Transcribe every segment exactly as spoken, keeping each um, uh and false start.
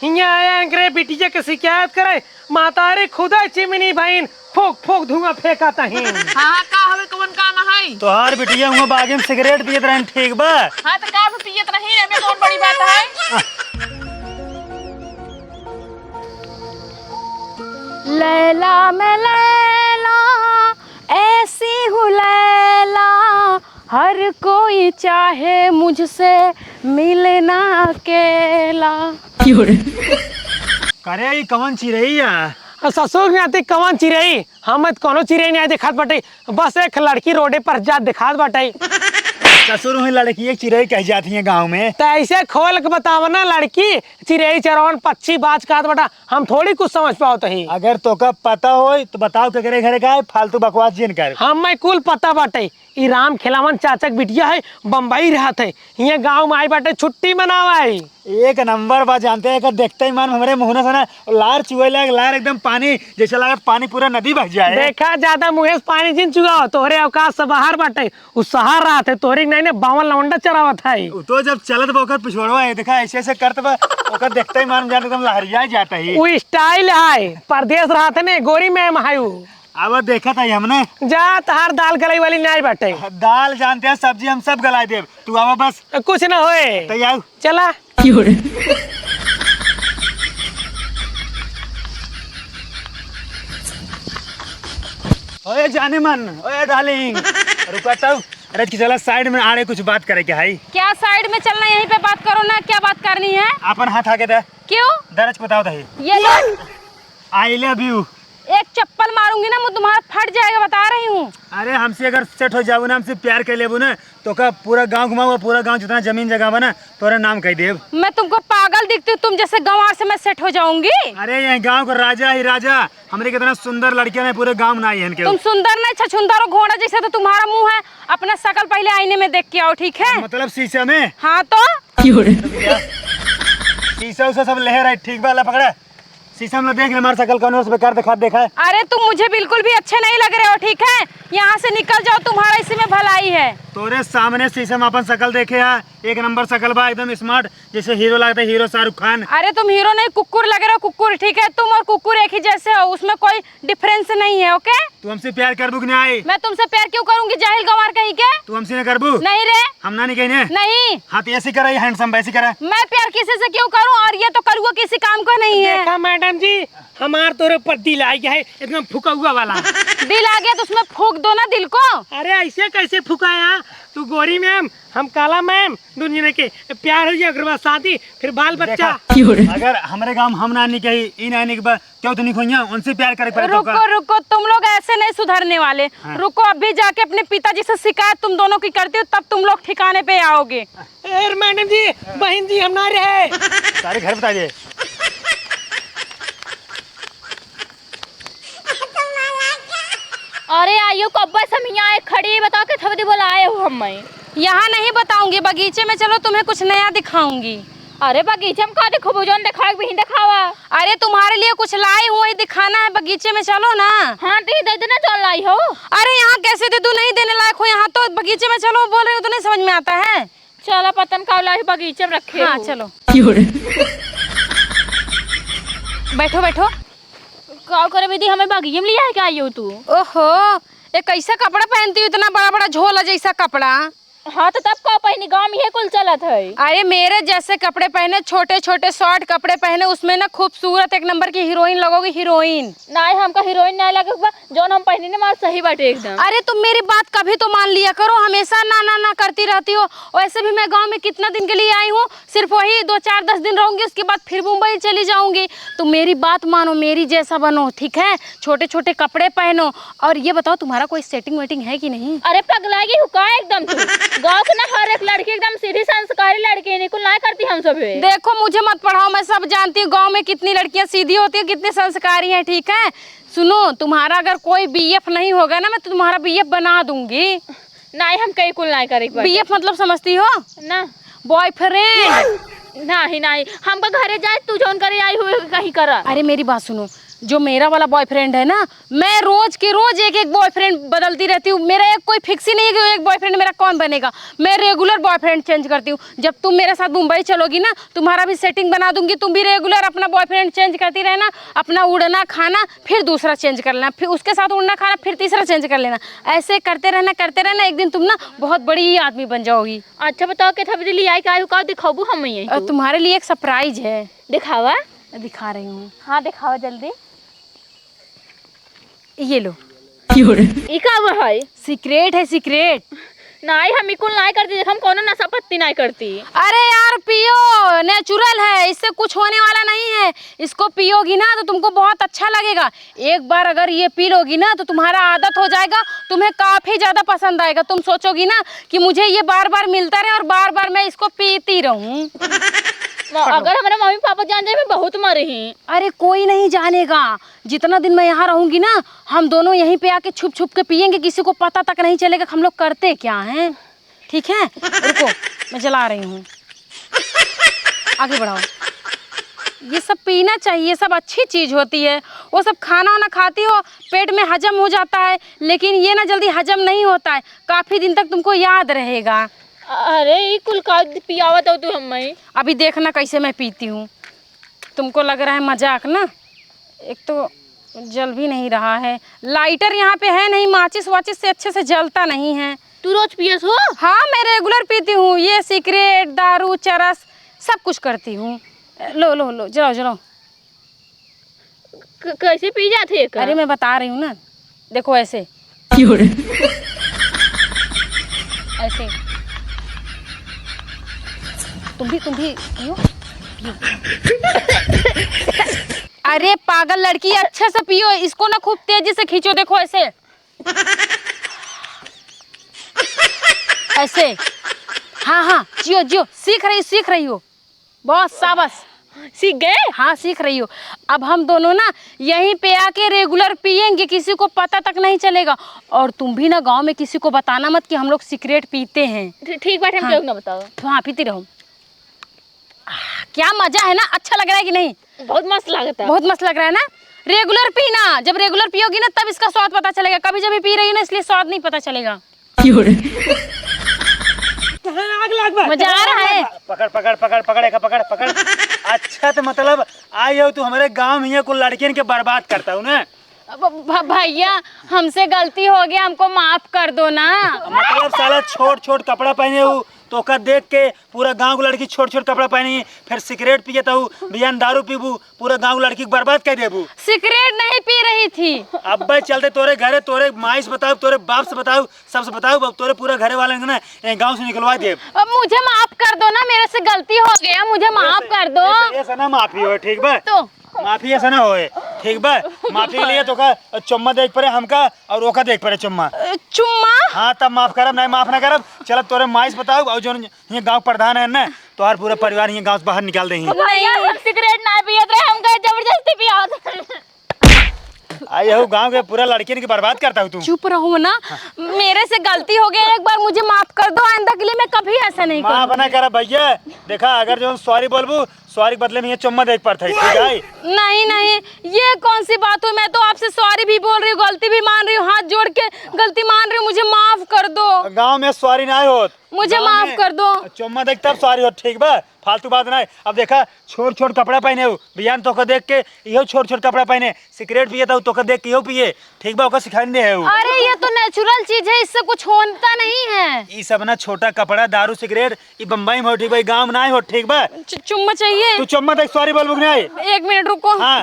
हियाँ आया एकरे बिटिया के शिकायत करे, महतारी खुदे चिमनी भइन, फूक फूक धुआँ फेंकत ही। हाँ, हाँ, का हवे, कवन काम है? तोहार बिटिया हुआँ बागे में सिगरेट पियत रहन, ठीक बा? हाँ, तो का भी पियत रही, एमे कौन बड़ी बात है? लैला मैं लैला, ऐसी हूँ लैला, हर कोई चाहे मुझसे मिलना अकेला। क्यों रे? करे, ई कवन चिरई आ? आ, ससुर के नाती कवन चिरई? हम त कौनो चिरई नहीं देखात बाटे, बस एक लड़की रोडे पर जात देखात बाटे। ससुर हुई लड़की एक चिरई कह जात ही गाँव में। त ऐसे खोल के बतावा ना, लड़की चिरई चरौन पक्षी बाज कहत बाटा, हम थोड़ी कुछ समझ पावत ही। अगर तोका पता होई तो बताओ केकरे घरे का है, फालतू बकवास जिन कर। हमें कुल पता बाटे, ई राम खेलावन चाचा के बिटिया है, बम्बई रहत है, हियाँ गाँव में आई बाटे छुट्टी मनावा है। एक नंबर बा, जानते हैं, एकर देखते ही मन हमरे मुँह से ना लार चुए लाग, लार एकदम पानी जैसे लागत पानी पूरा नदी बह जाए। देखा, ज्यादा मुँहे से पानी जिन चुआवा, तोहरे औकात से बाहर बाटे। उ शहर रहत है, तोहरे के नहीं ने बावन लौंडा चरावत है। उ तो जब चलत बा ओकर पिछोड़वा है, देखा ऐसे ऐसे करत बा, ओकर देखते ही मन जान एकदम लहरिया जाता है। उ style है, परदेश रहत है ने, गोरी मैम है उ। अब देखत है हमने। जा, तहार दाल गलाई वाली नाई बाटे। दाल जानते हैं, सब्जी हम सब गलाई देब, तू आवा बस। कुछ ना होए। तैयार। चला। ओए जाने मन, ओए डार्लिंग, रुका तब। अरे चला साइड में, आड़े कुछ बात करे के है। क्या साइड में चलना, यहीं पे बात करो ना, क्या बात करनी है? अपन हाथ आगे दे। क्यों? दरज बताओ दही। ये लो। I love you। एक चप्पल मारूंगी ना, मुंह तुम्हारा फट जाएगा, बता रही हूँ। अरे हमसे अगर सेट हो जाबू ना, हमसे प्यार कर लेबू ना, तो का पूरा गांव घुमाओ, पूरा गांव जितना जमीन जगह बा ना, तोरे नाम कह देब। मैं तुमको पागल दिखती हूँ? तुम जैसे गंवार से मैं सेट हो जाऊंगी? अरे ये गांव का राजा ही राजा, हमरे कितना सुंदर लड़कियां हैं, पूरे गांव में ना आई है इनके। तुम सुंदर नहीं, छछुंदर और घोड़ा जैसे तो तुम्हारा मुंह है। अपना शकल पहले आईने में देख के आओ, ठीक है? मतलब शीशे में? हाँ तो। शीशा उशा सब लेहे रहे, ठीक बा, ला पकड़ा। शीशा में देख ले, हमार शकल कौन है, उस बेकार दिखा, देखा है। अरे, तुम मुझे बिल्कुल भी अच्छे नहीं लग रहे हो, ठीक है? यहाँ से निकल जाओ, तुम्हारा इसी में भलाई है। तोरे सामने शीशे में अपन शकल देखे है, एक नंबर शकल बा, एकदम smart, जैसे हीरो लागता है, हीरो शाहरुख खान। अरे, तुम हीरो नहीं, कुकुर लग रहे हो, कुकुर, ठीक है? तुम और कुकुर एक ही जैसे हो, उसमें कोई difference नहीं है, OK? तू हमसे प्यार करबू कि नहीं? मैं तुमसे प्यार क्यों करूंगी, जाहिल गंवार कहीं के? तू हमसे ना करबू? नहीं रे। हम ना नहीं कहीं ने? नहीं। हाँ, तो ऐसी करा, ये handsome वैसी करा। मैं प्यार किसी से क्यों करूँ, और ये तो कलुआ किसी काम का नहीं है। देखा मैडम जी, हमार तोरे ऊपर दिल आ गया है, एकदम फुकौआ वाला। दिल आ गया तो उसमें फूंक दो ना दिल को। अरे ऐसे कैसे फुकाया? तू गोरी मैम, हम काला मैम, दोनों जने के प्यार हो जाए, ओकर बाद शादी, फिर बाल बच्चा। देखा, अगर हमरे गाँव में हम ना निकही, ई ना निकबा, क्यों तो नहीं खोइया, उनसे प्यार करे पड़े तो का? रुको, रुको, तुम लोग ऐसे नहीं सुधरने वाले। हाँ। रुको, अभी जाके अपने पिताजी से शिकायत तुम दोनों की करती हूँ, तब तुम लोग ठिकाने पे आओगे। ए, मैडम जी, बहन जी, हम ना रहे। सारे घर बता दे। अरे आइयो, कब्बे से हम यहाँ आए खड़ी, बताओ के थवदी बोलाए हो हमें? यहाँ नहीं बताऊंगी, बगीचे में चलो, तुम्हें कुछ नया दिखाऊंगी। अरे बगीचे में का देखबू, जौन देखावे के वही देखावा। अरे तुम्हारे लिए कुछ लाई हूँ, वही दिखाना है, बगीचे में चलो ना। हाँ तो ये दे देना जौन लाई हो। अरे यहाँ कैसे दे दूँ, नहीं देने लायक हो, यहाँ तो बगीचे में चलो बोल रही हूँ तो नहीं समझ में आता है। चला पतन का लाई बगीचे में रखे हाँ, हो। चलो। बैठो, बैठो। का करे दीदी, हमें बगीचे में लिया है क्या आइयो तू? ओहो, ये कैसा कपड़ा पहनती हो, इतना बड़ा बड़ा झोला जैसा कपड़ा? हाँ, तो तब का पहनी, गाँव में ये कुल चलत है। अरे, मेरे जैसे कपड़े पहने, छोटे छोटे short कपड़े पहने, उसमें ना खूबसूरत एक नंबर की हीरोइन लगोगी, हीरोइन। नाहीं, हमका हीरोइन नाहीं लगे बा, जौन हम पहनी ना, हमार सही बाटे एकदम। अरे, तुम मेरी बात कभी तो मान लिया करो, हमेशा ना, ना, ना करती रहती हो। वैसे भी मैं गाँव में कितना दिन के लिए आई हूँ, सिर्फ वही दो चार दस दिन रहूंगी, उसके बाद फिर मुंबई चली जाऊंगी। तो मेरी बात मानो, मेरी जैसा बनो, ठीक है? छोटे छोटे कपड़े पहनो। और ये बताओ, तुम्हारा कोई setting वेटिंग है कि नहीं? अरे पगला गई हो का एकदम तू? गाँव के ना हर एक लड़की एकदम सीधी संस्कारी लड़की है, निकुल ना करती हम सब है। देखो, मुझे मत पढ़ाओ, मैं सब जानती हूँ गाँव में कितनी लड़कियाँ सीधी होती हैं, कितनी संस्कारी हैं, ठीक है? सुनो, तुम्हारा अगर कोई बीएफ नहीं होगा ना, मैं तो तुम्हारा बीएफ बना दूंगी। नाहीं, हम कई कुल नाहीं करे एक बार। बीएफ मतलब समझती हो? ना। बॉयफ्रेंड। नाहीं, नाहीं, हमका घरे जाए, तू जौन करे आई हुए कहीं करा। अरे मेरी बात सुनो, जो मेरा वाला बॉयफ्रेंड है ना, मैं रोज के रोज एक एक बॉयफ्रेंड बदलती रहती हूँ। मेरा एक कोई फिक्स ही नहीं है कि एक बॉयफ्रेंड मेरा कौन बनेगा। मैं रेगुलर बॉयफ्रेंड चेंज करती हूँ। जब तुम मेरे साथ मुंबई चलोगी ना, तुम्हारा भी सेटिंग बना दूंगी। तुम भी रेगुलर अपना बॉयफ्रेंड चेंज करती रहना, अपना उड़ना खाना, फिर दूसरा चेंज कर लेना, फिर उसके साथ उड़ना खाना, फिर तीसरा चेंज कर लेना। ऐसे करते रहना, करते रहना, एक दिन तुम ना बहुत बड़ी ही आदमी बन जाओगी। अच्छा बताओ, के थबड़ी लियाई का आयु का दिखाबू हम यहीं अ, तू? तुम्हारे लिए एक सरप्राइज है। दिखावा। दिखा रही हूँ। हाँ, दिखावा जल्दी। ये लो। ई का वो है? सीक्रेट है, सीक्रेट। नाई, हम ई कुल नाई करती, हम कौनो नशा पत्ती नाई करती। अरे यार, पियो, नेचुरल है, इससे कुछ होने वाला नहीं है। इसको पियोगी ना तो तुमको बहुत अच्छा लगेगा। एक बार अगर ये पी लोगी ना तो तुम्हारा आदत हो जाएगा, तुम्हें काफी ज्यादा पसंद आएगा। तुम सोचोगी ना कि मुझे ये बार बार मिलता रहे और बार बार मैं इसको पीती रहूं। अगर हमारे मम्मी पापा जान जाए, मैं बहुत मरही। अरे कोई नहीं जानेगा, जितना दिन मैं यहाँ रहूंगी ना, हम दोनों यहीं पे आके छुप छुप के पियेंगे, किसी को पता तक नहीं चलेगा कि हम लोग करते क्या हैं। ठीक है, रुको, मैं जला रही हूँ। आगे बढ़ाओ। ये सब पीना चाहिए, सब अच्छी चीज होती है। वो सब खाना वाना खाती हो, पेट में हजम हो जाता है, लेकिन ये ना जल्दी हजम नहीं होता है, काफी दिन तक तुमको याद रहेगा। अरे, ई कुल का पियावत हो तू हमें? अभी देखना कैसे मैं पीती हूँ। तुमको लग रहा है मजाक ना? एक तो जल भी नहीं रहा है, लाइटर यहाँ पे है नहीं, माचिस वाचिस से अच्छे से जलता नहीं है। तू रोज पियस हो? हाँ, मैं रेगुलर पीती हूँ। ये सिगरेट, दारू, चरस, सब कुछ करती हूँ। लो, लो, लो, जलाओ, जलाओ। क-, कैसे पी जात है एका? अरे, मैं बता रही हूँ ना, देखो ऐसे। क्यों रे? ऐसे। तुम भी, तुम भी पियो, पियो। अरे पागल लड़की, अच्छे से पियो, इसको ना खूब तेजी से खींचो, देखो ऐसे। ऐसे। हाँ, हाँ, जियो, जियो, सीख रही, सीख रही हो। बस, शाबाश। सीख गए? हाँ, सीख रही हो। अब हम दोनों ना यहीं पे आके रेगुलर पियेंगे, किसी को पता तक नहीं चलेगा। और तुम भी ना गांव में किसी को बताना मत कि हम लोग सिगरेट पीते हैं। ठी-, ठीक बात, हम हाँ। केहू ना बताओ। तो हाँ, पीती रहो। आह, क्या मजा है ना, अच्छा लग रहा है कि नहीं? बहुत मस्त लगता है। बहुत मस्त लग रहा है ना। रेगुलर पीना, जब रेगुलर पियोगी ना तब इसका स्वाद पता चलेगा। कभी जब भी पी रही हो ना, इसलिए स्वाद नहीं पता चलेगा। क्यों रे? कहाँ आग लाग बा? मजा आ रहा है। पकड़, पकड़, पकड़, पकड़, एका पकड़, पकड़। अच्छा, तो मतलब आई हो तू हमारे गांव में ये कुल लड़कियन के बर्बाद करता हूँ ना? भ-, भ-, भैया, हमसे गलती हो गया, हमको माफ कर दो ना। मतलब साला छोट छोट कपड़ा पहने हो, तोका देख के पूरा गांव के लड़की छोट छोट कपड़ा पहनी, फिर सिगरेट पिए तो बियान दारू पीबू, पूरा गांव के लड़की के बर्बाद कर देबू। सिगरेट नहीं पी रही थी। अब्बे चलते तोरे घरे, तोरे माई से बताओ, तोरे बाप से बताओ, सबसे बताओ, अब तोरे पूरा घरे वाले ना ये गांव से निकलवा देब। अब मुझे माफ कर दो ना, मेरे से गलती हो गया, मुझे माफ कर दो। ऐसे, ऐसे ना माफी होए, ठीक बा? तो माफी ऐसा ना होए, ठीक बा? माफी के लिए तोका चुम्मा देख पड़े हमका और ओका देख पड़े चुम्मा। अ, चुम्मा? हाँ, तब माफ करब, नहीं माफ ना करब। चलब तोरे माई से बताओ और जो ये गांव प्रधान है ना, तोहार पूरा परिवार ये गांव से बाहर निकाल दे। भैया, हम सिगरेट ना पियत रहे, हमका जबरदस्ती पियावत रहे। आ, यहू गांव के पूरा लड़कियन के बर्बाद करता हूँ तू। चुप रहो ना, मेरे से गलती हो गया, एक बार मुझे माफ कर दो, आइंदा के लिए मैं कभी ऐसा नहीं माफ करूँगी। ना करब भैया, देखा अगर जो सॉरी बोलबू, सॉरी के बदले में ये चुम्मा देख पड़ता है, ठीक है? नहीं, नहीं, ये कौन सी बात हुई? मैं तो आपसे सॉरी भी बोल रही हूँ, गलती भी मान रही हूँ, हाथ जोड़ के गलती मान रही हूँ, मुझे माफ कर दो। गांव में सॉरी ना होत। मुझे गाँव माफ में कर दो। चुम्मा देख तब सॉरी हो, ठीक बा? फालतू बात ना है। अब देखा, छोट छोट कपड़ा पहने हो, बियान तोका देख के इहो छोट छोट कपड़ा पहने, सिगरेट पिए तो तोका देख के इहो पिए, ठीक बा? ओका सिखाइन दे है उ। अरे, ये तो नेचुरल चीज है, इससे कुछ होता नहीं है। ई सब ना छोटा कपड़ा, दारू, सिगरेट, ई बम्बई में हो, ठीक बा? ई गाँव में ना हो, ठीक बा? चु-, चुम्मा चाहिए। तू चुम्मा देख, सॉरी बोलबू कि नहीं? एक मिनट रुको। हाँ।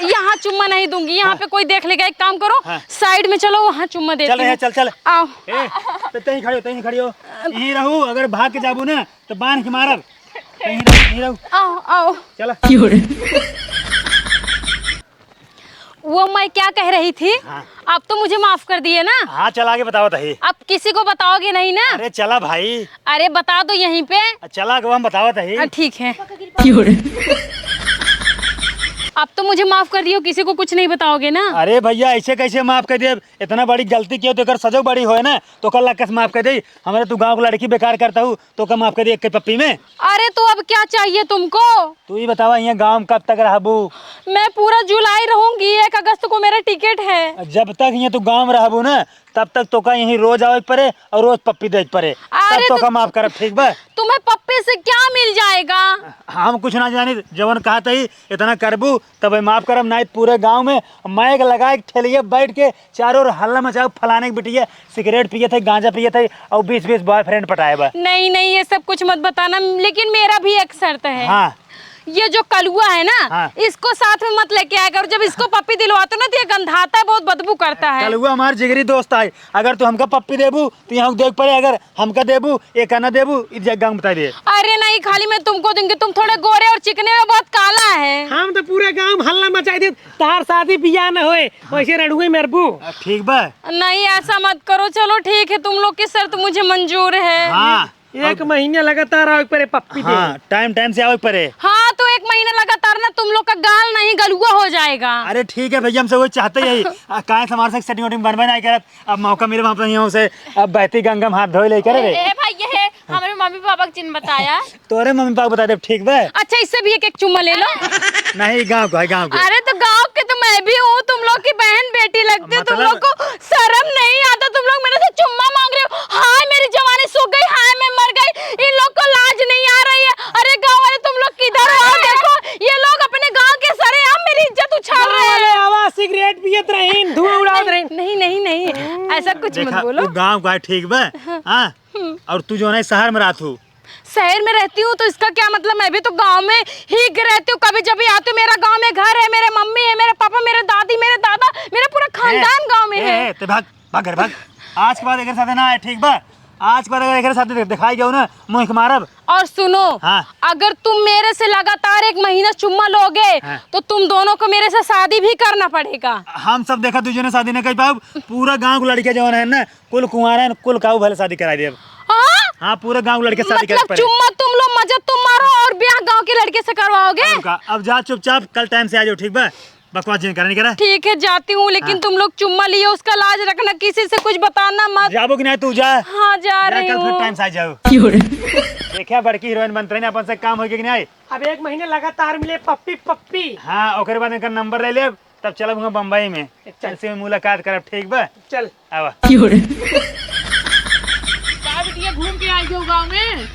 यहाँ चुम्मा नहीं दूंगी, यहाँ हाँ। पे कोई देख लेगा। एक काम करो, हाँ। साइड में चलो, वहाँ चुम्मा देती चल रहे हूँ। हैं, चल, चल। आओ। ए, तो तहीं खड़े हो, तहीं खड़े हो। यहीं रहू, अगर भाग के जाबू ना, तो बांध के मारब। तहीं रहू, यहीं रहू। आओ, आओ। चला। वो मैं क्या कह रही थी? हाँ। आप तो मुझे माफ कर दिए ना? हाँ, चला आगे बतावत ही। आप किसी को बताओगे नहीं ना? अरे चला भाई। अरे बता दो यहीं पे। चला आगे हम बतावत ही। हाँ, ठीक है। क्यों रे? आप तो मुझे माफ कर दियो, किसी को कुछ नहीं बताओगे ना? अरे भैया, ऐसे कैसे माफ कर दिए? इतना बड़ी गलती कियो तो एकर सजो बड़ी होए ना, तो ओकर लग कैसे माफ कर दे? हमरे तू गाँव के लड़की बेकार करता हूँ, तो ओकर माफ कर दे एक पप्पी में? अरे तो अब क्या चाहिए तुमको? तू ही बतावा, यहाँ गाँव में कब तक रहबू? मैं पूरा जुलाई रहूंगी, एक अगस्त को मेरा टिकट है। जब तक यहाँ तू गाँव में रहबू ना, तब तक तोका यहीं रोज आवे के पड़े और रोज पप्पी दे के पड़े, तब अरे तो तोका माफ करब, ठीक बा? तुम्हें पप्पी से क्या मिल जाएगा? हम कुछ ना जानी, जवन कहत ही इतना करबू तबे माफ करब, नाहीं पूरे गाँव में माइक लगाए के ठेलिए बैठ के चारों ओर हल्ला मचाओ, फलाने के बिटिया सिगरेट पियत है, गांजा पियत है और बीस बीस बॉयफ्रेंड पटाए बा। नहीं, नहीं, ये सब कुछ मत बताना, लेकिन मेरा भी एक शर्त है। हाँ। ये जो कलुआ है ना, हाँ। इसको साथ में मत लेके आया करो। जब इसको पप्पी दिलवाते हो ना, तो ये गंधाता है, बहुत बदबू करता है। कलुआ हमार जिगरी दोस्त है, अगर तू हमका पप्पी देबू तो यहाँ देख पड़े, अगर हमका देबू, एक आना देबू, इज्जत गाँव में बताई दे। अरे नहीं, खाली मैं तुमको दूंगी, तुम थोड़े गोरे और चिकने में बहुत काला है। हम तो पूरा गाँव में हल्ला मचाई दे, तार शादी बियाह न होए, वैसे रड़ुए मरबू। आ, ठीक बा। नहीं, ऐसा मत करो, चलो ठीक है, तुम लोग की शर्त मुझे मंजूर है। हाँ। एक अब महीने लगातार आवे के पड़े पप्पी दे। हाँ, टाइम टाइम से आवे के पड़े। हाँ, तो एक महीना लगातार ना तुम लोग का गाल नहीं गलुआ हो जाएगा। अरे ठीक है भैया, हमसे वही चाहते ही। आ, काहे से हमारे साथ सेटिंग वेटिंग बनबे नहीं करत, अब मौका मिले वहाँ पे यहाँ से, अब बहती गंगा में हाथ धोए लेकर रे। ए भाई, ये है हमरे मम्मी पापा के चिन्ह बताया। तोरे मम्मी पापा बता दे, ठीक बा? अच्छा, इससे भी एक एक चुम्मा ले लो। नहीं, गाँव को है, गाँव को। अरे तो गाँव के तो मैं भी हूँ, तुम लोग की बहन बेटी लगती हूँ, तुम मतलब लोग को शर्म नहीं आता, तुम लोग मेरे से चुम्मा मांग रहे हो। हाय मेरी जवानी सूख गई, हाय मैं मर गई, इन लोग को लाज नहीं आ रही है। अरे गाँव वाले, तुम लोग किधर हो? देखो, ये लोग अपने गाँव के सरेआम मेरी इज्जत उछाल रहे हैं। आवा, सिगरेट पियत रहीन, धुआं उड़ावत रहीन। नहीं, नहीं, नहीं, ऐसा कुछ मत बोलो। तू गाँव का है, ठीक बा? हाँ। और तू जो है शहर में रहत हो। शहर में रहती हूँ तो इसका क्या मतलब? मैं भी तो गाँव में ही रहती हूँ, कभी जब भी आती हूँ। मेरा गाँव में घर है, मेरे मम्मी है, मेरे पापा, मेरे दादी, मेरे दादा, मेरा पूरा खानदान गाँव में है। ए, ते भाग, भाग घर भाग। आज के बाद एकर साथे ना आए, ठीक बा? आज के बाद अगर एकर साथे दे-, दिखाई जाओ ना, मुँह के मारब। और सुनो, हाँ। अगर तुम मेरे से लगातार एक महीना चुम्मा लोगे, हाँ। तो तुम दोनों को मेरे से शादी भी करना पड़ेगा। हम सब देखा, दुइ जने शादी नहीं कर पाउब। पूरा गाँव के लड़के जवन है ना, कुल कुंवारा है, कुल काऊ भले शादी कराई देब। हाँ? हाँ, पूरा गाँव के लड़के शादी कराई मतलब पड़े। चुम्मा तुम लो, मजा तुम मारो और ब्याह गाँव के लड़के से करवाओगे? और का? अब जा चुपचाप, कल टाइम से आ जाओ, ठीक बा? बकवास जिन करने के रहा। ठीक है, जाती हूँ, लेकिन हाँ। तुम लोग चुम्मा लियो, उसका लाज रखना, किसी से कुछ बताना मत। जाबो कि नहीं तू? जा। हाँ, जा जा, रही कल फिर हूँ। टाइम से आ जाओ। देखिया, बड़की हीरोइन बनत रही ना, अपन से काम होइगे कि नहीं? अब एक महीने लगातार मिले पप्पी, पप्पी। हाँ, ओकरे बाद इनका नंबर ले लेब, तब चलब हुआं बम्बई में। चल। इनसे मुलाकात करब, ठीक बा? चल। आवा। का बिटिया, घूम के आई जाओ गाँव में?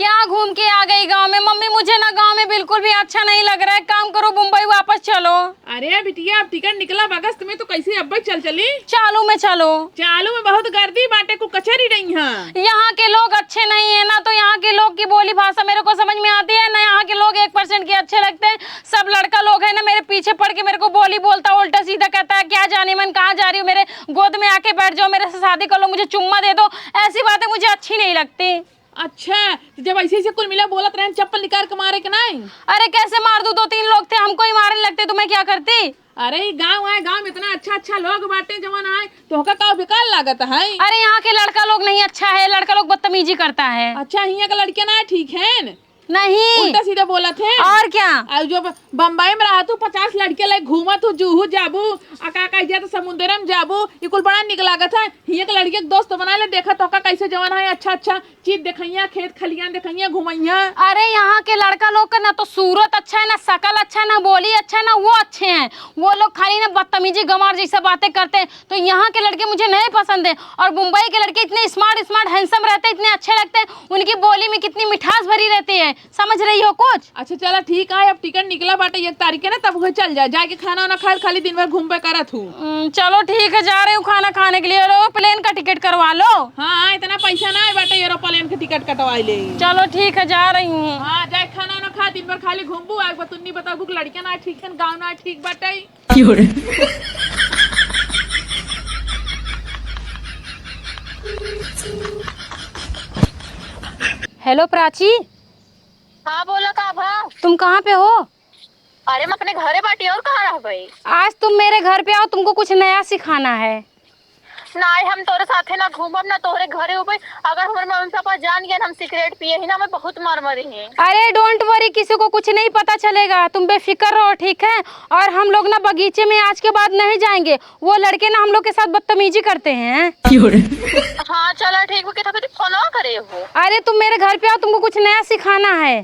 क्या घूम के आ गई गाँव में? मम्मी, मुझे ना गाँव में बिल्कुल भी अच्छा नहीं लग रहा है। काम करो, मुंबई वापस चलो। अरे बिटिया, अब टिकट निकला अगस्त में, तो कैसे अब्बे चल चली? चालू में चलो। चालू में बहुत गर्दी बाटे, कुल कचहरी रही हैं। यहाँ के लोग अच्छे नहीं है ना, तो यहाँ के लोग की बोली भाषा मेरे को समझ में आती है ना। यहाँ के लोग एक परसेंट के अच्छे लगते हैं, सब लड़का लोग है ना, मेरे पीछे पड़ के मेरे को बोली बोलता, उल्टा सीधा कहता है, "क्या जाने मन, कहाँ जा रही हो, मेरे गोद में आके बैठ जाओ, मेरे से शादी कर लो, मुझे चुम्मा दे दो।" ऐसी बातें मुझे अच्छी नहीं लगती। अच्छा, तो जब ऐसे ऐसे कुल मिला बोलत रहे, चप्पल निकाल के मारे के नहीं? अरे कैसे मार दूँ, दो तीन लोग थे, हमको ही मारने लगते, तो मैं क्या करती? अरे ई गाँव आए, गाँव में इतना अच्छा अच्छा लोग बाटे जवन आए, तो ओका का बेकार लागत है? अरे यहाँ के लड़का लोग नहीं अच्छा है, लड़का लोग बदतमीजी करता है। अच्छा, हियाँ के लड़के ना ठीक है? नहीं। उल्टा सीधा बोलत है। और क्या? और जो ब-, बम्बई में रहत हूँ, पचास लड़के ले घूमत हूँ, जूहू जाबू, आ का कह जात समुंदर में जाबू, ये कुल बड़ा निक लागत है। हियाँ के लड़के के दोस्त बना ले, देखा तो का कैसे जवन है, अच्छा अच्छा चीज देखइया, खेत खलियान देखइया, घुमइया। अरे यहाँ के लड़का लोग का ना तो सूरत अच्छा है, ना शकल अच्छा है, ना बोली अच्छा है, ना वो अच्छे हैं। वो लोग खाली ना बदतमीजी गंवार जैसा बातें करते हैं। तो यहाँ के लड़के मुझे नहीं पसंद है। और मुंबई के लड़के इतने स्मार्ट स्मार्ट हैंडसम रहते हैं, इतने अच्छे लगते हैं, उनकी बोली में कितनी मिठास भरी रहती है। समझ रही हो कुछ? अच्छा चला ठीक है, अब टिकट निकला बाटे एक तारीख के ना, तब उहे चल जाए, जाके खाना वाना खाए, खाली दिन भर घूमबे करत हूँ। हम्म, चलो ठीक है, जा रही हूँ खाना खाने के लिए। और प्लेन का टिकट करवा लो। हाँ हाँ, इतना पैसा ना है बाटे एरोप्लेन के टिकट कटवाई ले। चलो ठीक है, जा रही हूँ। हाँ, जाए खाना वाना खा, दिन भर खाली घूमबू, आग बतुन्नी बताबू कि लड़कियाँ ना ठीक है, गाँव ना ठीक बाटे। हेलो प्राची। हाँ बोला, का भा? तुम कहाँ पे हो? अरे हम अपने घरे बाटी, और कहाँ रहबे? आज तुम मेरे घर पे आओ, तुमको कुछ नया सिखाना है। नाहीं, हम तोरे साथे ना घूमब, ना तोहरे घरे उबे। अगर हमरे मम्मी पापा जान गए हम सिगरेट पिए ही ना, हमें बहुत मार मारी है। अरे, don't worry, किसी को कुछ नहीं पता चलेगा, तुम बेफिक्र रहो, ठीक है? और हम लोग ना बगीचे में आज के बाद नहीं जाएंगे, वो लड़के ना हम लोग के साथ बदतमीजी करते हैं। हाँ, चला ठीक बा, कितना बजे फोन करे हो? अरे, तुम मेरे घर पे आओ, तुमको कुछ नया सिखाना है।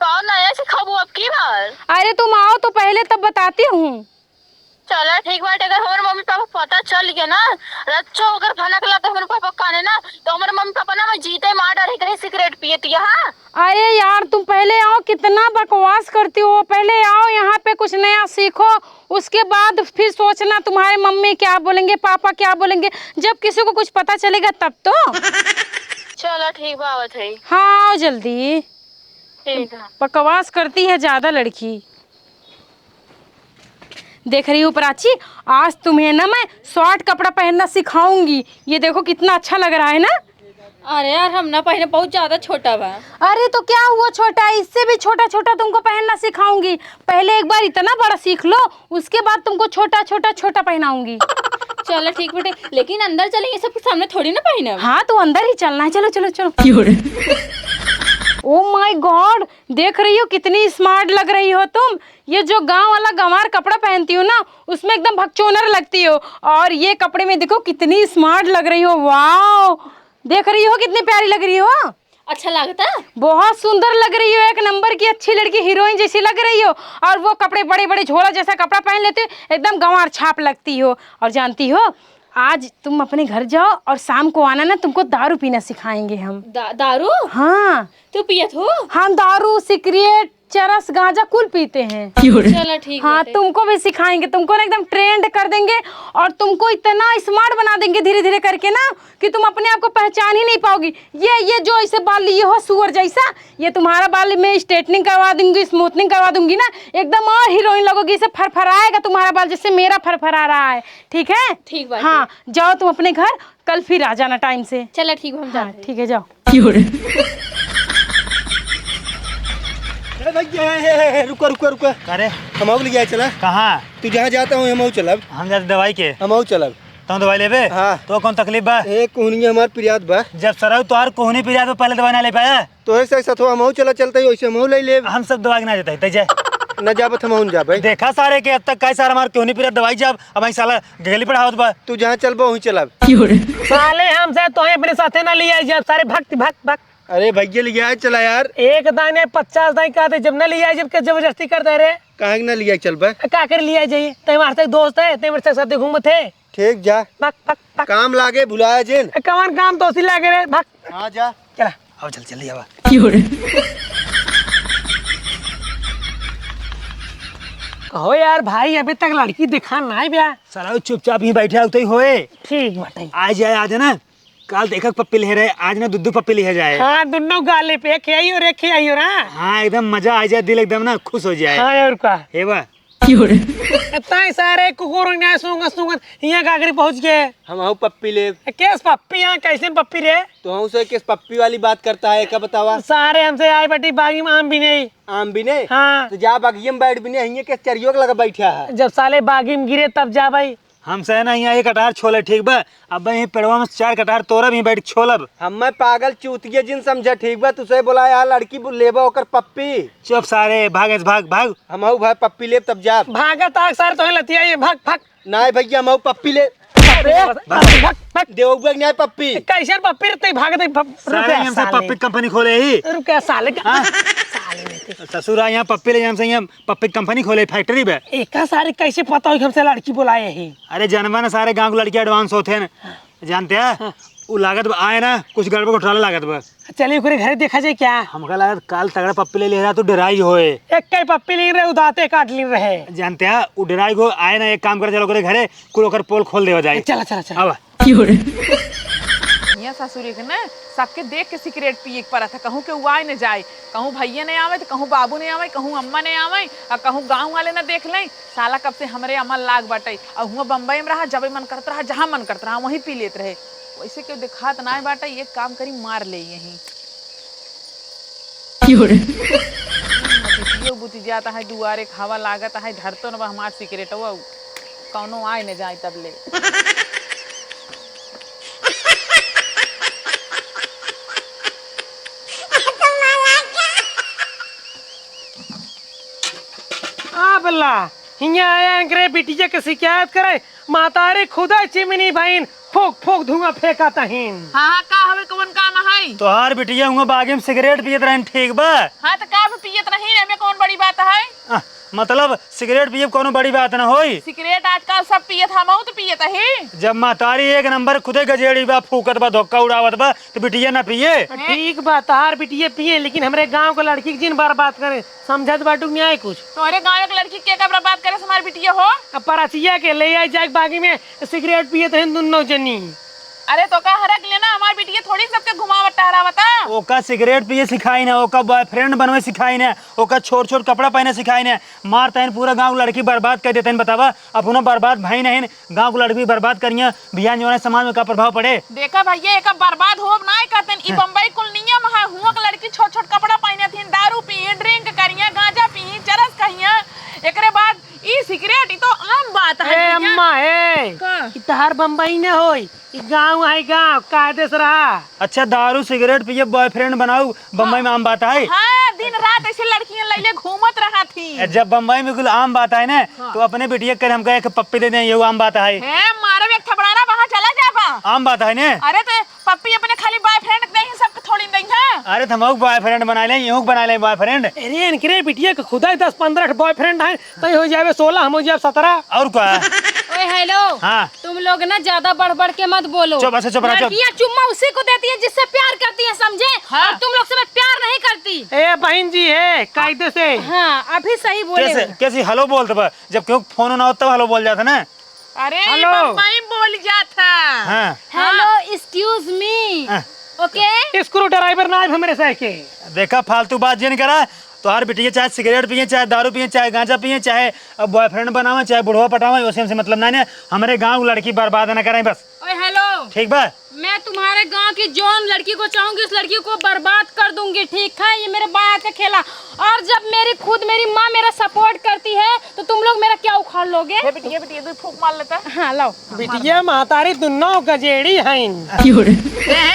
का नया सिखाबू अब की बार? अरे, तुम आओ तो पहले, तब बताती हूँ। चला ठीक बाटे, अगर हमरे मम्मी पापा पता चल गया ना, रच्चो अगर भनक लग हमरे पापा काने ना, तो हमरे मम्मी पापा ना मैं जीते मार डारे कहीं सिगरेट पिए थी, हाँ? अरे यार, तुम पहले आओ, कितना बकवास करती हो। पहले आओ यहाँ पे, कुछ नया सीखो, उसके बाद फिर सोचना तुम्हारे मम्मी क्या बोलेंगे, पापा क्या बोलेंगे। जब किसी को कुछ पता चलेगा तब तो। चला ठीक बा, आवत है। हाँ, आओ जल्दी। ठीक है। बकवास करती है ज्यादा लड़की। देख रही हो प्राची, आज तुम्हें ना मैं शॉर्ट कपड़ा पहनना सिखाऊंगी। ये देखो कितना अच्छा लग रहा है ना। अरे यार, हम ना पहने, बहुत ज्यादा छोटा बा। अरे तो क्या हुआ, छोटा है, इससे भी छोटा छोटा तुमको पहनना सिखाऊंगी। पहले एक बार इतना बड़ा सीख लो, उसके बाद तुमको छोटा छोटा छोटा पहनाऊंगी। चलो ठीक बेटे, लेकिन अंदर चलेंगे, सबके सामने थोड़ी ना पहनब। हाँ, तो अंदर ही चलना है, चलो चलो चलो। Oh my God, देख रही हो कितनी स्मार्ट लग रही हो तुम। ये जो गांव वाला गंवार कपड़ा पहनती हो ना, उसमें एकदम भकचोनर लगती हो। और ये कपड़े में देखो कितनी स्मार्ट लग रही हो। वाओ, देख रही हो कितनी प्यारी लग रही हो। अच्छा लगता? बहुत सुंदर लग रही हो, एक नंबर की अच्छी लड़की, हीरोइन जैसी लग रही हो। और वो कपड़े बड़े बड़े झोला जैसा कपड़ा पहन लेते हो, एकदम गंवार छाप लगती हो। और जानती हो, आज तुम अपने घर जाओ और शाम को आना ना, तुमको दारू पीना सिखाएंगे हम। दा-, दारू? हाँ। तू पियत हो? हम दारू, सिगरेट, चरस, गांजा कुल पीते हैं। चलो ठीक हाँ, बाटे। तुमको भी सिखाएंगे, तुमको ना एकदम ट्रेंड कर देंगे और तुमको इतना स्मार्ट बना देंगे धीरे धीरे करके ना कि तुम अपने आप को पहचान ही नहीं पाओगी। ये, ये जो ऐसे बाल लिए हो सुअर जैसा, ये तुम्हारा बाल में स्ट्रेटनिंग करवा दूंगी, स्मूथनिंग करवा दूंगी ना, एकदम और हीरोइन लगोगी। इसे फरफराएगा तुम्हारा बाल जैसे मेरा फरफरा रहा है, ठीक है? ठीक बाटे। हाँ, जाओ तुम अपने घर, कल फिर आ जाना टाइम से। चला ठीक बा, हम हाँ, जाते हैं। ठीक है, जाओ। ए भैया, ए, ए, ए, रुका, रुका, रुका। का रे? हमहू ले जाए चला। कहाँ? तू जहाँ जाता हूँ, हमहू चलब। हम जाते दवाई के। हमहू चलब। तुम दवाई लेबे? हाँ। तो कौन तकलीफ बा? ए, कोहनी हमार पिरियात बा। जब सरऊ तोहार कोहनी पिरियात बा, पहले दवाई ना ले पाया? तोहे से सथवा हमहू चला चलते ही, वैसे हमहू ले लेब। हम सब दवाई ना देते, ते जाए। ना जाबत हमहू ना जाबे। देखा सारे के अब तक काहे सारा हमार कोहनी पिरियात दवाई जाब, अब आई साला गली पढ़ावत बा। तू जहाँ चलबो वहीं चलब। साले हमसे तोहे अपने साथे ना लिया जाब, सारे भक्त, भक्त, भक्त। अरे भैया, लिया चला यार। एक दाने पचास दाई कहते, जब न लिया, जब के जबरदस्ती करते रे। काहे के न लिया चलबे? का कर लिया जाइए? ते हमारे से दोस्त है, ते मेरे से साथ घूमत है। ठीक जा। भक, भक, भक। काम लागे, भुलाया जिन। ए, कवन काम तो उसी लागे रे, भक। हाँ, जा। चला। आओ, चल, चल, आवा। कहो यार भाई, अभी तक लड़की दिखा ना है बे। साला चुपचाप ही बैठे, उतई होए। ठीक बाटे। आ जाए, आ जाना। काल देखक पप्पी लिहे रहे, आज ना दुद्दू पप्पी लिहे जाए। हाँ, दुन्नो गाले पे, एक खियाई और एक खियाई और, हाँ। हाँ, एकदम मजा आ जाए, दिल एकदम ना खुश हो जाए। हाँ, और का? हे बा। ताई सारे कुकुर ने सूंघत सूंघत हियाँ गागरी पहुँच गए। हमहू पप्पी लेब। ए, केस पप्पी यहाँ, कैसे पप्पी रे? तो हम से केस पप्पी वाली बात करता है, का बतावा? सारे हमसे आए बाटी बागी में आम बिने। आम बिने? हाँ। तो जा बगिया में बैठ बिने, हियाँ केस चरियो के लगा बैठा है। जब साले बागी में गिरे तब जा भाई। हमसे ना यहाँ एक कटार छोले, ठीक बा? अब यहीं पेड़वा में चार कटार तोरब, यहीं बैठ छोलब। हमें पागल चूतिया जिन समझा, ठीक बा? तुसे बोला यार, लड़की बु-, लेबा ओकर पप्पी। चुप सारे, भाग एस, भाग, भाग। हमहू भाई पप्पी लेब तब जाब। भागत आग सारे, तोहे लतिया ये, भाग, भाग। नाय भैया, हमहू पप्पी ले। अरे, भाग, भाग, भाग। देवबुआ के नाय पप्पी। कैसे पप्पी रे, तै भागत है, प-, सारे रुक जा, हमसे साले। पप्पी कंपनी खोले ही। रुक जा, साले का। हाँ? साले रे। ससुरा यहाँ पप्पी ले, हमसे यहाँ पप्पी कंपनी खोले, फैक्ट्री बे। एका सारे कैसे पता हो कि हमसे लड़की बोलाए ही? अरे जनबा ना, सारे गाँव के लड़की एडवांस होते हैं ना। जानते हैं? हाँ। उ लागत बा आए ना, कुछ गड़बड़ घोटाला लागत बा। चलिए ओकरे घरे देखा जाए क्या? हमका लागत काल तगड़ा पप्पी ले ले रहा, तू डराई होए। एक कई पप्पी ले रहे, उदाते काट ले रहे। जानते हैं, उ डराई हो आए ना, एक काम करे, चलो ओकरे घरे, कुल ओकर पोल खोल देवा जाए। चला, चला, चला। आवा। हियाँ ससुरी के ना, सबके देख के सिगरेट पिए के पड़त है। कहूँ के उ आए न जाए, कहूँ भैया न आवे, तो कहूँ बाबू न आवे, कहूँ अम्मा न आवे, और कहूँ गाँव वाले न देख लें। साला कब से हमरे अमल लाग बाटे, और हुआँ बम्बई में रहा, जब मन करत रहा, जहाँ मन करत रहा, वहीं पी लेत रहे। वैसे केहू देखात नाय बाटे, एक काम करी, मार ले यहीं। क्यों रे? बुतियो बुति जात है, दुआरे खावा लागत है, धरतो न बा हमार सिगरेटवा, कौनो आए न जाए तब ले। आबला, हियाँ आया एकरे बिटिया के शिकायत करे, महतारी खुदे चिमनी भइन, फूक फूक धुआँ फेंकत हीन। हाँ, हाँ, का हवे, कवन काम है? तोहार बिटिया हुआँ बागी में सिगरेट पियत रहिन, ठीक बा? हाँ, तो का भी पियत रहिन, एमे कौन बड़ी बात है? आह, मतलब, सिगरेट पियब कौनो बड़ी बात न होई। सिगरेट आजकल सब पियत, हमहू तो पियत ही। जब महतारी एक नंबर खुदे गजेड़ी बा, फूकत बा, धोखा उड़ावत बा, तो बिटिया ना पिए? ठीक बा, तोहार बिटिया पिए, लेकिन हमरे गाँव के लड़की के जिन बर्बाद करे, समझत बाटू कि नाहीं कुछ? तोहरे गाँव के लड़की के का बर्बाद करे से हमार बिटिया हो? अब परसिया के ले आई जाके बागी में सिगरेट पियत हैं दुन्नो जनी। अरे तो का हरक लेना, हमार बिटिया थोड़ी सबके घुमावत टहरावता। ओका सिगरेट पिए सिखाई ना, ओका बॉयफ्रेंड बनवे सिखाई ना, ओका छोट छोट कपड़ा पहने सिखाई ना। मार तहन पूरा गाँव के लड़की बर्बाद कर देते हैं, बतावा। अब उन्हें बर्बाद भाई नहीं, गाँव के लड़की बर्बाद करिया, बिहान जौन है समाज में का प्रभाव पड़े। देखा भैया, एका बर्बाद होब ना कहते हैं, ई हाँ। बम्बई कुल नियम है, हुआं के लड़की छोट छोट कपड़ा पहने थी, दारू पी, ड्रिंक करिया, गांजा पी, चरस कहिया, एकरे बाद ई सिगरेट, ई तो आम बात है ए भैया। अम्मा, ए, का? ई तहार बम्बई न होई, ई गाँव है, गाँव, कायदे से रहा। अच्छा, दारू सिगरेट पिए, बॉयफ्रेंड बनाऊ, बम्बई हाँ। में आम बात है? हाँ, दिन रात ऐसे लड़कियां लैले घूमत रहा थी। ए, जब बम्बई में कुल आम बात है ना, हाँ। तो अपने बिटिया के हमका एक पप्पी दे दें, ये आम बात है। हे, मारे में एक थपड़ाना, वहाँ चला जाबा। आम बात है ने? अरे तो पप्पी अपने खाली बॉयफ्रेंड के दें, सबके थोड़ी दें, हाँ? अरे तो हम बॉयफ्रेंड बना लें, यूं बना लें बॉयफ्रेंड। अरे इनके रे बिटिया के खुदा ही दस पन्द्रह बॉयफ्रेंड है, तो ये हो जावे सोलह, हम हो जावे सत्रह। और का? ओए हेलो। हाँ। तुम लोग ना ज्यादा बढ़ बढ़ के मत बोलो। चुप, अच्छा, चुप रहा, चुप। लड़कियां चुम्मा उसी को देती है जिससे प्यार करती है, समझे? हाँ। और तुम लोग से मैं प्यार नहीं करती। ए बहन जी है, कायदे से। हाँ, अभी सही बोले कैसे, हो। कैसे हेलो बोलत बा? जब क्यों फोन ना हो तब हेलो बोल जाता ना। अरे, ई हेलो। बम्बई बोल जाता। हाँ। हेलो, हाँ। Excuse me। हाँ। OK? स्क्रू ड्राइवर ना आए हमरे सह के। देखा, फालतू बात जिन करा। तोहार बिटिया चाहे सिगरेट पिए, चाहे दारू पिए, चाहे गांजा पिए, चाहे अब बॉयफ्रेंड बनावे, चाहे बुढ़वा पटावे, ओसे हमसे मतलब ना है। हमरे गांव की लड़की बर्बाद ना कराई बस। ओए हेलो। ठीक बा? मैं तुम्हारे गांव की जौन लड़की को चाहूंगी, उस लड़की को बर्बाद कर दूंगी, ठीक है? ये मेरे बात का खेला। और जब मेरी खुद मेरी माँ मेरा सपोर्ट करती है, तो तुम लोग मेरा क्या उखाड़ लोगे? हे बिटिया, बिटिया, तू फूंक मार लेता। हाँ, लाओ। बिटिया, महतारी दुन्नो गजेड़ी हईन। ए,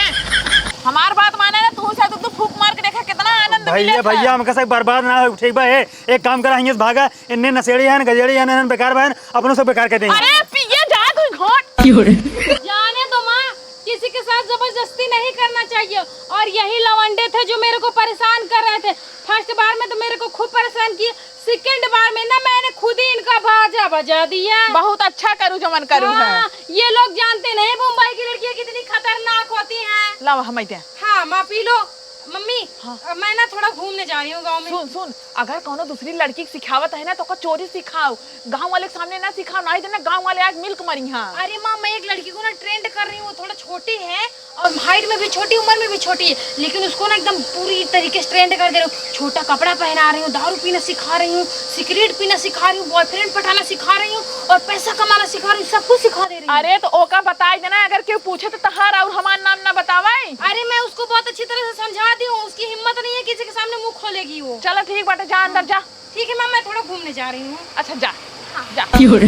हमार बात माने ना, तू से तू, तू फूंक मार के देखा, कितना आनंद भैया, मिले था। भैया, हमका से बर्बाद ना हो, ठीक बा? ए, एक काम करा, हियां से भागा, इन्ने नशेड़ी हन, गजेड़ी हन, इन्हन बेकार बहन, अपनों से बेकार कर देंगे। अरे, पिए जा तू घोट। जाने दो माँ, किसी के साथ जबरदस्ती नहीं करना चाहिए। और यही लवंडे थे जो मेरे को परेशान कर रहे थे। First बार में तो मेरे को खूब परेशान किए, second बार में ना मैंने खुद ही इनका बाजा बजा दिया। बहुत अच्छा करू जमन करू है। हाँ, ये लोग जानते नहीं मुंबई की लड़कियाँ कितनी खतरनाक होती हैं। लाओ हम दे। हाँ माँ पी लो। मम्मी, हाँ। अ, मैं ना थोड़ा घूमने जा रही हूँ गाँव में। सुन, सुन, अगर कौनो दूसरी लड़की के सिखावत है ना तो ओका चोरी सिखाओ, गाँव वाले के सामने ना सिखाओ, नहीं तो ना गाँव वाले आज मिल के मरिहैं। अरे माँ, मैं एक लड़की को ना train कर रही हूँ, वो थोड़ा छोटी है और height में भी छोटी, उम्र में भी छोटी है, लेकिन उसको ना एकदम पूरी तरीके से train कर दे रही हूँ। छोटा कपड़ा पहना रही हूँ, दारू पीना सिखा रही हूँ, सिगरेट पीना सिखा रही हूँ, boyfriend पटाना सिखा रही हूँ और पैसा कमाना सिखा रही हूँ, सब कुछ सिखा दे रही हूँ। अरे तो ओका बताई देना, अगर केहू पूछे तो तहार और हमार नाम ना बतावे। अरे मैं उसको बहुत अच्छी तरह से समझा दी हूँ, उसकी हिम्मत नहीं है किसी के सामने मुँह खोलेगी वो। चलो ठीक बाटे, जा अंदर जा। ठीक है माँ, मैं थोड़ा घूमने जा रही हूँ। अच्छा जा, हाँ। जा। क्यों रे?